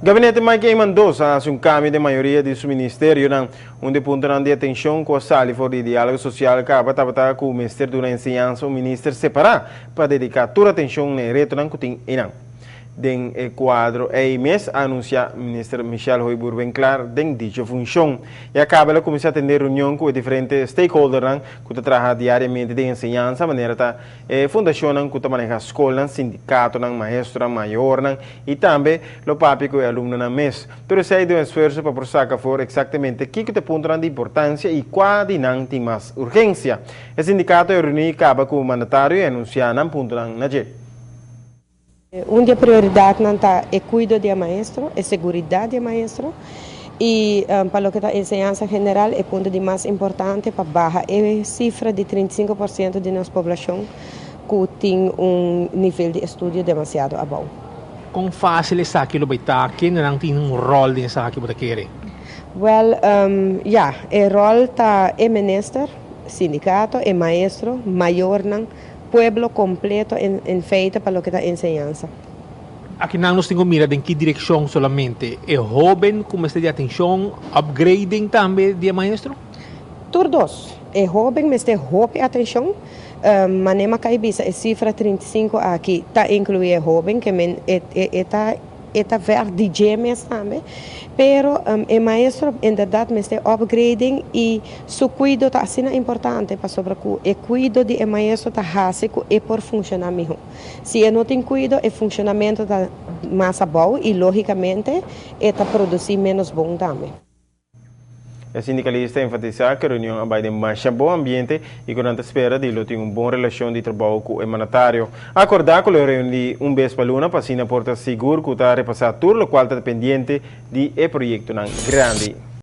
Gabinete Mike Eman 2 a haci un cambio den mayoria di su ministerionan. Un di e puntonan di atencion cu a sali for di Dialogo Social caba tabata cu mester duna enseñansa un minister separa pa dedica tur atencion na e retonan cu tin einan. Den e cuadro ey mes a anuncia Minister Michelle Hooyboer-Winklaar den dicho funcion. Ya caba el a cuminsa atende reunion cu e diferente stakeholdernan cu ta traha diariamente den enseñansa manera ta e fundacionnan cu ta maneha scolnan, sindicatonan, maestronan, mayornan y tambe lo papia cu e alumnonan mes. Tur esey den un esfuerso pa por saca afor exactamente kico ta e puntonan di importancia y cua di nan tin mas urgencia. E sindicato a reuni caba cu mandatario y anuncia nan puntonan na dje. Un di e prioridatnan ta e kuido di e maestro, e seguridat di e maestro i pa loke ta enseñansa general e punto di mas importante pa baha e sifra di 35% di nos poblashon ku tin un nivel di estudio demasiado abou. Kon fásil esaki lo bai ta? Kendenan tin un ròl den esaki bo ta kere? Wèl, ya, e ròl ta e minister, sindikato, e maestro, mayornan, pueblo kompleto en feite pa loke ta enseñansa. Akinan nos tin ku mira den ki direkshon solamente e hóben ku mester di atenshon, upgrading tambe di e maestro? Tur dos. E hóben mester hopi atenshon. Manera mi a kai bisa e sifra 35 aki ta inkluí e hóben ke men e ta E ta ver di dje mes tambe, pero e maestro inderdat mester upgrading y su cuido ta asina importante pasobra cu e cuido di e maestro ta haci cu e por funciona miho. Si e no tin cuido e funcionamento ta mas abou y logicamente e ta produci menos bon tambe. E sindicalista a enfatisa cu e reunion a bay den masha bon ambiente y cu nan ta spera di lo tin un bon relacion di trabou cu e mandatario. A acorda cu lo reuni un bes pa luna pa asina por ta sigur cu ta repasa tur locual ta pendiente di e proyectonan grandi.